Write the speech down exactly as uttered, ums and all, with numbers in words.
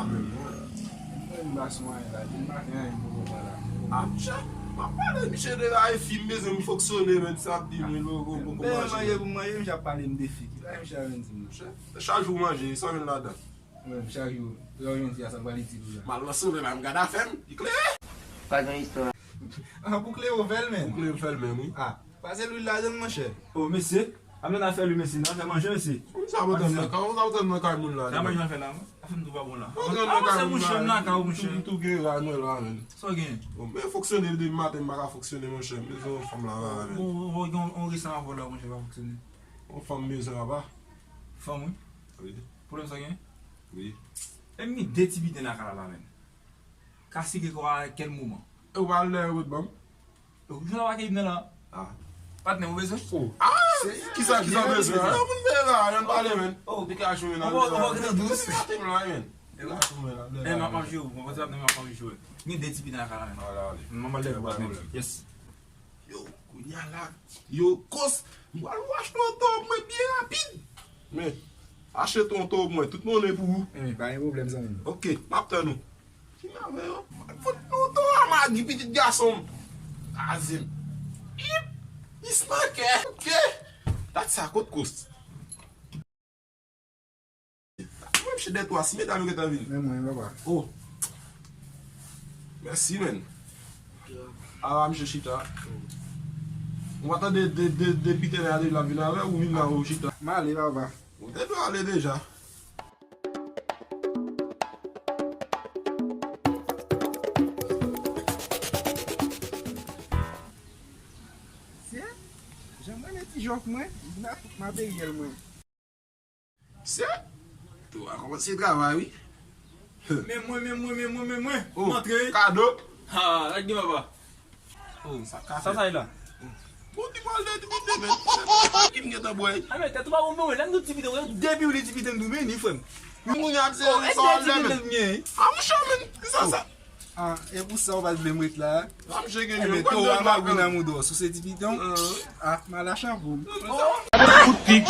Menm mwen, mwen m pa sou anyen la, depi maten anyen poko fè la. Ah, monchè, m ap pale misye de la, efi m bezwen m fonksyone, men sa ap di mwen, lo, lo, poko manje. Manje pou manje, misye ap pale m de fi. Ki bagay misye ap vin di m? Monchè, chak jou manje, sa vin ladan. Mwen, chak jou, lè w jwenn fi a, sa pral itil ou la. M al nan solèy la, m gade afè m, li klere. Pa gen istwa. Ah, boucle ou fè l menm? Boucle m fè l menm, wi. Ah, pase lwil ladan l, monchè. Oh, mesye, ap nan afè lwil, mesye, nan afè manje, mesye. Kòman sa w tann nan kay, kòman sa w tann nan kay moun la? Sa manje nan fè la, non? Afè m tou pa bon la. Avanse, monchè, m nan kay ou, monchè. M tou gen ray mwen la, menm. Sa w gen? Bon, men fonksyone depi maten, m pa ka fonksyone, monchè. M bezwen yon fanm la, la, menm. Bon, bon, bon, gen yon resan avè w la, monchè, pa fonksyone. Yon fanm m bezwen, papa. Fanm, wi. Wi. Pwoblèm sa w gen? Wi. E m gen de ti biten nan kay la, la, menm. Ka sike kò a kèl moman. E w pa al dèyè yo pou ban m? Yo, jwenn w ak Ibn nan. Ah. Patnè, ou bezwen? Oh. Ah! Kisa, kisa w bezwen? Yon moun bezwen, yon pale, men. Oh, pika chou, men. Ou pa, ou pa grenn dous. Pika chou, men. Pika chou, men. Eh, m ap, m ap jwe, mwen, WhatsApp nan, m ap, m ap jwe. Gen de ti biten nan kay la, men. Ala, ale. M ap al dèyè yo, patnè. Yes. Yo, kounye a la, yo, kòs, m pral achte oto mwen byen rapid. Men, achte ton oto mwen, tout monnen pou ou. Men, pa gen pwoblèm, zanmi m. Ok, m ap tann ou. Ki mèvèy yo? Fout nou oto a magi pitit gason m. Azim. Ip! Ismankè. Ok. Dat sa kot kòs. Mwen mèche dètwa si medam yo gentan vini. Men mwen, papa. Oh. Mèsi, men. Ala misye chita. Ou pa tande de, de, de piten la depi l ap vin avè ou, vin la ou chita. M ale, papa. Ou te dwe ale deja. Se, jan mwen le ti jòf mwen, m ap, m ap eryèl mwen. Se, tou a kòmanse travay, wi. Men mwen, men mwen, men mwen, men mwen. Oh, m antre. Kado. Ha, lage papa. Oh, sa ka sa, fè. Sa sa ye la? Bon, ti pral de, ti pral de, men. Ki m gentan bwè. A, men tèt ou pa bon, men lè m di w ti piten, ou depi ou li ti piten m tou, men ni frè m. Yon moun ap se sa w al de, men. A, mouche, men, ki sa, sa? Ah, e pou sa ou pa t vle m ret la? Ah, mouche, gen yon to a magwi nan mouda w, sou se ti piten. Ah, m al achte pou m. Kout pik.